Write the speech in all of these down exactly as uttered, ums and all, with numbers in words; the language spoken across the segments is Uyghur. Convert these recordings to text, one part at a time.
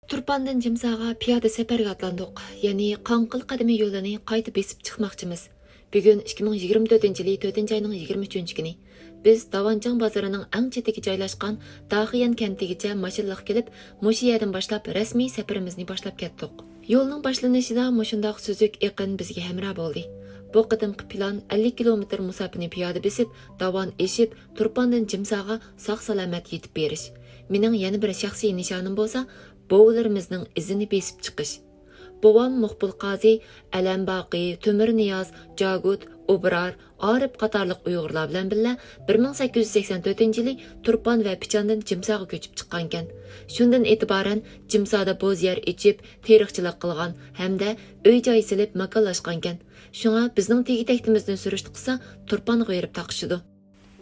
تۇرپاندىن جىمساغا پىيادە سەپەرگە ئاتلاندۇق، يەنى قاڭقىل قەدىمىي يولىنى قايتا بېسىپ چىقماقچىمىز. بۈگۈن ئىككى مىڭ يىگىرمە تۆتىنچى يىلى تۆتىنچى ئاينىڭ يىگىرمە ئۈچىنچى كۈنى. بىز داۋانجاڭ بازىرىنىڭ ئەڭ چېتىگە جايلاشقان داخىيەن كەنتىگىچە ماشىنىلىق كېلىپ، مۇشۇ يەردىن باشلاپ رەسمىي سەپىرىمىزنى باشلاپ كەتتۇق. يولنىڭ باشلىنىشىدا مۇشۇنداق سۈزۈك ئېقىن بىزگە ھەمراھ بولدى. بۇ قېتىمقى پىلان ئەللىك كىلومېتىر مۇساپىنى پىيادە بېسىپ، داۋان ئېشىپ، تۇرپاندىن جىمساغا ساق-سالامەت يېتىپ بېرىش. مېنىڭ يەنە بىر شەخسىي نىشانىم بولسا، بوۋىلىرىمىزنىڭ ئىزىنى بېسىپ چىقىش. بوۋام مۇقبۇل قازى، ئەلەمباقى، تۆمۈرنىياز، جاگۇت، ئوبرار، ئارىپ قاتارلىق ئۇيغۇرلار بىلەن بىللە بىر مىڭ سەككىز يۈز سەكسەن تۆتىنچى يىلى تۇرپان ۋە پىچاندىن جىمساغا كۆچۈپ چىققانىكەن. شۇندىن ئېتىبارەن جىمسادا بوز يەر ئېچىپ، تېرىقچىلىق قىلغان ھەمدە ئۆي-جاي سېلىپ ماكانلاشقانىكەن. شۇڭا بىزنىڭ تېگى-تەكتىمىزدىن سۈرۈشتە قىلسا، تۇرپانغا بېرىپ تاقىشىدۇ.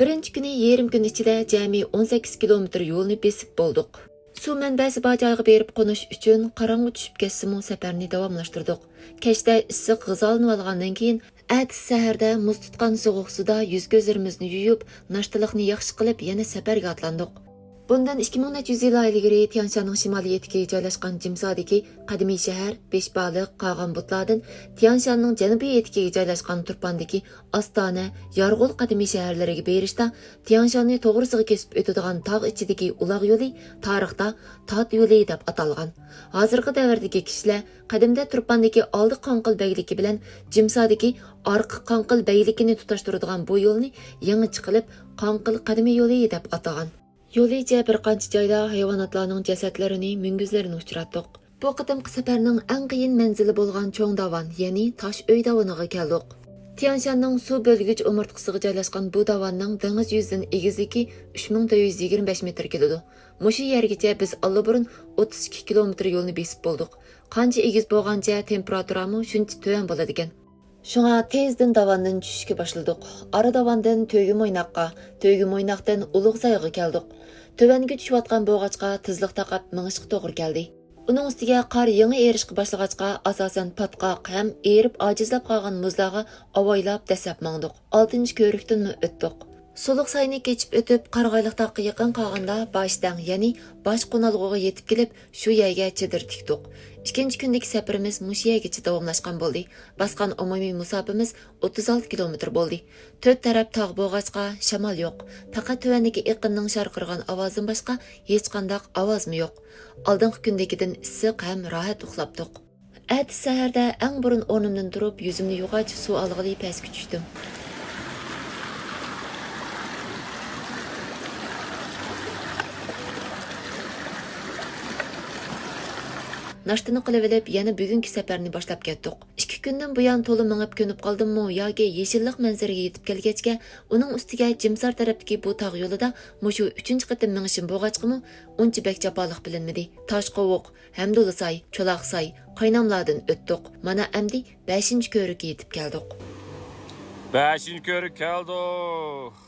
بىرىنچى كۈنى يېرىم كۈن ئىچىدە جەمئىي ئون سەككىز كىلومېتىر يولنى بېسىپ بولدۇق. سۇ مەنبەسى بار جايغا بېرىپ قونۇش ئۈچۈن قاراڭغۇ چۈشۈپ كەتسىمۇ سەپەرنى داۋاملاشتۇردۇق. كەچتە ئىسسىق غىزالىنىۋالغاندىن كېيىن، ئەتىسى سەھەردە مۇز تۇتقان سوغۇق سۇدا يۈز-كۆزلىرىمىزنى يۇيۇپ، ناشتىلىقنى ياخشى قىلىپ يەنە سەپەرگە ئاتلاندۇق. بۇندىن ئىككى مىڭ نەچچە يۈز يىل ئىلگىرى تيانشاننىڭ شىمالىي ئېتىكىگە جايلاشقان جىمسادىكى قەدىمىي شەھەر، بېشبالىق، قاغان بۇتلاردىن تيانشاننىڭ جەنۇبىي ئېتىكىگە جايلاشقان تۇرپاندىكى ئاستانە، يارغول قەدىمىي شەھەرلىرىگە بېرىشتا تيانشاننى توغرىسىغا كېسىپ ئۆتىدىغان تاغ ئىچىدىكى ئۇلاغ يولى تارىختا تات يولى دەپ ئاتالغان. ھازىرقى دەۋردىكى كىشىلەر قەدىمدە تۇرپاندىكى ئالدى قاڭقىل بەگلىكى بىلەن جىمسادىكى ئارقا قاڭقىل بەگلىكىنى تۇتاشتۇرىدىغان بۇ يولنى يېڭىچە قىلىپ، قاڭقىل قەدىمىي يولى دەپ ئاتىغان. يولىچە بىر قانچە جايدا ھايۋاناتلارنىڭ جەسەتلىرىنى، مۈڭگۈزلىرىنى ئۇچراتتۇق. بۇ قېتىمقى سەپەرنىڭ ئەڭ قىيىن مەنزىلى بولغان چوڭ داۋان، يەنى تاش ئۆي داۋىنىغا كەلدۇق. تيانشاننىڭ سۇ بۆلگۈچ ئومۇرتقىسىغا جايلاشقان بۇ داۋاننىڭ دېڭىز يۈزىدىن ئېگىزلىكى ئۈچ مىڭ تۆت يۈز يىگىرمە بەش مېتىر كېلىدۇ. مۇشۇ يەرگىچە بىز ئاللىبۇرۇن ئوتتۇز ئىككى كىلومېتىر يولنى بېسىپ بولدۇق. قانچە ئېگىز بولغانچە تېمپېراتۇرامۇ شۇنچە تۆۋەن بولىدىكەن. شۇڭا تېزدىن داۋاندىن چۈشۈشكە باشلىدۇق. ئارا داۋاندىن تۆگە مويناققا، تۆگە مويناقتىن ئۇلۇغ سايغا كەلدۇق. تۆۋەنگە چۈشۈۋاتقان بولغاچقا تېزلىق تاقاپ مېڭىشقا توغرا كەلدى. ئۇنىڭ ئۈستىگە قار يېڭى ئېرىشقا باشلىغاچقا، ئاساسەن پاتقاق ھەم ئېرىپ ئاجىزلاپ قالغان مۇزلارغا ئاۋايلاپ دەسسەپ ماڭدۇق. ئالتىنچى كۆۋرۈكتىنمۇ ئۆتتۇق. سۇلۇق ساينى كېچىپ ئۆتۈپ، قارىغايلىق تاغقا يېقىن قالغاندا باشتەڭ، يەنى باش قونالغۇغا يېتىپ كېلىپ، شۇ يەرگە چېدىر تىكتۇق. ئىككىنچى كۈندىكى سەپىرىمىز مۇشۇ يەرگىچە داۋاملاشقان بولدى. باسقان ئومۇمىي مۇساپىمىز ئوتتۇز ئالتە كىلومېتىر بولدى. تۆت تەرەپ تاغ بولغاچقا، شامال يوق. پەقەت تۆۋەندىكى ئېقىننىڭ شارقىرىغان ئاۋازىدىن باشقا ھېچقانداق ئاۋازمۇ يوق. ئالدىنقى كۈندىكىدىن ئىسسىق ھەم راھەت ئۇخلاپتۇق. ئەتىسى سەھەردە ئەڭ بۇرۇن ئورنۇمدىن تۇرۇپ، يۈزۈمنى يۇغاچ سۇ ئالغىلى پەسكە چۈشتۈم. ناشتىنى قىلىۋېلىپ، يەنە بۈگۈنكى سەپەرنى باشلاپ كەتتۇق. ئىككى كۈندىن بۇيان تولا مېڭىپ كۆنۈپ قالدىممۇ ياكى يېشىللىق مەنزىرىگە يېتىپ كەلگەچكە، ئۇنىڭ ئۈستىگە جىمسار تەرەپتىكى بۇ تاغ يولىدا مۇشۇ ئۈچىنچى قېتىم مېڭىشىم بولغاچقىمۇ، ئۇنچە بەك جاپالىق بىلىنمىدى. تاشقوۋۇق، ھەمدۇلىساي، چولاقساي، قايناملاردىن ئۆتتۇق. مانا ئەمدى بەشىنچى كۆۋرۈككە يېتىپ كەلدۇق. بەشىنچى كۆۋرۈككە كەلدۇق.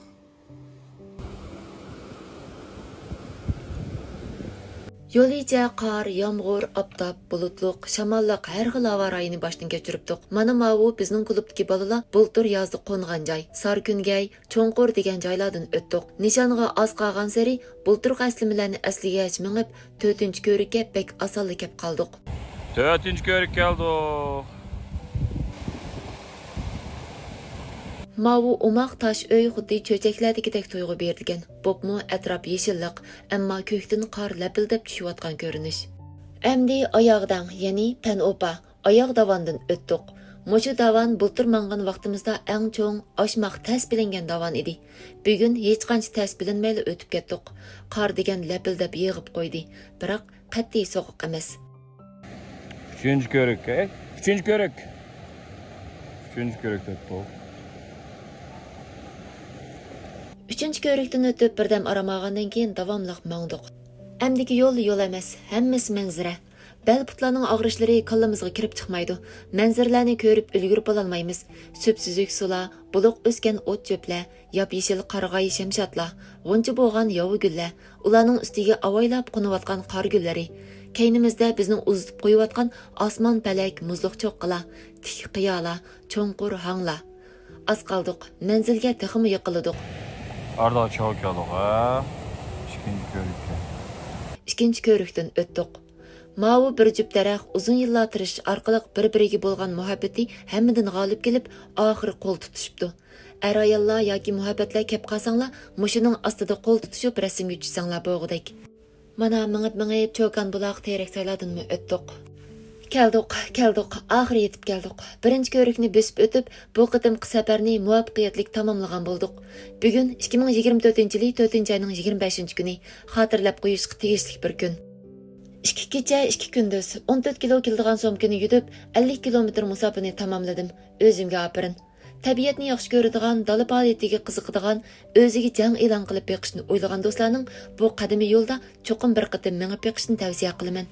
يولىچە قار، يامغۇر، ئاپتاپ، بۇلۇتلۇق، شاماللىق ھەر خىل ھاۋا رايىنى باشتىن كەچۈرۈپتۇق. مانا ماۋۇ بىزنىڭ كۇلۇبتىكى بالىلار بۇلتۇر يازدا قونغان جاي، ساركۈنگەي، چوڭقۇر دېگەن جايلاردىن ئۆتتۇق. نىشانغا ئاز قالغانسېرى بۇلتۇرقى ئەسلىمىلەرنى ئەسلىگەچ مېڭىپ، تۆتىنچى كۆۋرۈككە بەك ئاسانلا كەپ قالدۇق. تۆتىنچى كۆۋرۈككە كەلدۇق. ماۋۇ ئوماق تاش ئۆي خۇددى چۆچەكلەردىكىدەك تۇيغۇ بېرىدىكەن. بولۇپمۇ ئەتراپ يېشىللىق، ئەمما كۆكتىن قار لەپىلدەپ چۈشۈۋاتقان كۆرۈنۈش. ئەمدى ئاياغداڭ، يەنى پەنئوپا، ئاياغ داۋاندىن ئۆتتۇق. مۇشۇ داۋان بۇلتۇر ماڭغان ۋاقتىمىزدا ئەڭ چوڭ، ئاشماق تەس بىلىنگەن داۋان ئىدى. بۈگۈن ھېچقانچە تەس بىلىنمەيلا ئۆتۈپ كەتتۇق. قار دېگەن لەپىلدەپ يېغىپ قويدى، بىراق قەتئىي سوغۇق ئەمەس. ئۈچىنچى كۆۋرۈك، ئەي، ئۈچىنچى كۆۋرۈك. ئۈچىنچى كۆۋرۈكتە ئۆتتۇق. ئۈچىنچى كۆۋرۈكتىن ئۆتۈپ، بىردەم ئارام ئالغاندىن كېيىن داۋاملىق ماڭدۇق. ئەمدىكى يول يول ئەمەس، ھەممىسى مەنزىرە. بەل-پۇتلارنىڭ ئاغرىشلىرى كاللىمىزغا كىرىپ چىقمايدۇ. مەنزىرىلەرنى كۆرۈپ ئۈلگۈرۈپ بولالمايمىز. سۈپسۈزۈك سۇلار، بۇلۇق ئۆسكەن ئوت-چۆپلەر، ياپيېشىل قارىغاي شەمشادلار، غۇنچە بولغان ياۋا گۈللەر، ئۇلارنىڭ ئۈستىگە ئاۋايلاپ قونۇۋاتقان قار گۈللىرى، كەينىمىزدە بىزنىڭ ئۇزىتىپ قويۇۋاتقان ئاسمان پەلەك، مۇزلۇق چوققىلار، تىك قىيالار، چوڭقۇر ھاڭلار. ئاز قالدۇق، مەنزىلگە تېخىمۇ يېقىنلىدۇق. ئارىداغ چاۋ كەلدۇق، ھە؟ ئىككىنچى كۆۋرۈككە. ئىككىنچى كۆۋرۈكتىن ئۆتتۇق. ماۋۇ بىر جۈپ دەرەخ ئۇزۇن يىللار تىرىشىش ئارقىلىق بىر-بىرىگە بولغان مۇھەببىتى ھەممىدىن غالىب كېلىپ، ئاخىرى قول تۇتۇشۇپتۇ. ئەر-ئاياللار ياكى مۇھەببەتلەر كەپ قالساڭلار، مۇشۇنىڭ ئاستىدا قول تۇتۇشۇپ رەسىمگە چۈشسەڭلار بولغۇدەك. مانا مېڭىپ-مېڭىپ چوكان بۇلاق، تېرەك سايلاردىنمۇ ئۆتتۇق. كەلدۇق، كەلدۇق، ئاخىرى يېتىپ كەلدۇق. بىرىنچى كۆۋرۈكنى بۆسۈپ ئۆتۈپ، بۇ قېتىمقى سەپەرنى مۇۋەپپەقىيەتلىك تاماملىغان بولدۇق. بۈگۈن ئىككى مىڭ يىگىرمە تۆتىنچى يىلى تۆتىنچى ئاينىڭ يىگىرمە بەشىنچى كۈنى، خاتىرىلەپ قويۇشقا تېگىشلىك بىر كۈن. ئىككى كېچە، ئىككى كۈندۈز، ئون تۆت كىلو كېلىدىغان سومكىنى يۈدۈپ، ئەللىك كىلومېتىر مۇساپىنى تاماملىدىم. ئۆزۈمگە ئاپىرىن. تەبىئەتنى ياخشى كۆرىدىغان، دالا پائالىيىتىگە قىزىقىدىغان، ئۆزىگە جەڭ ئېلان قىلىپ بېقىشنى ئويلىغان دوستلارنىڭ بۇ قەدىمىي يولدا چوقۇم بىر قېتىم مېڭىپ بېقىشنى تەۋسىيە قىلىمەن.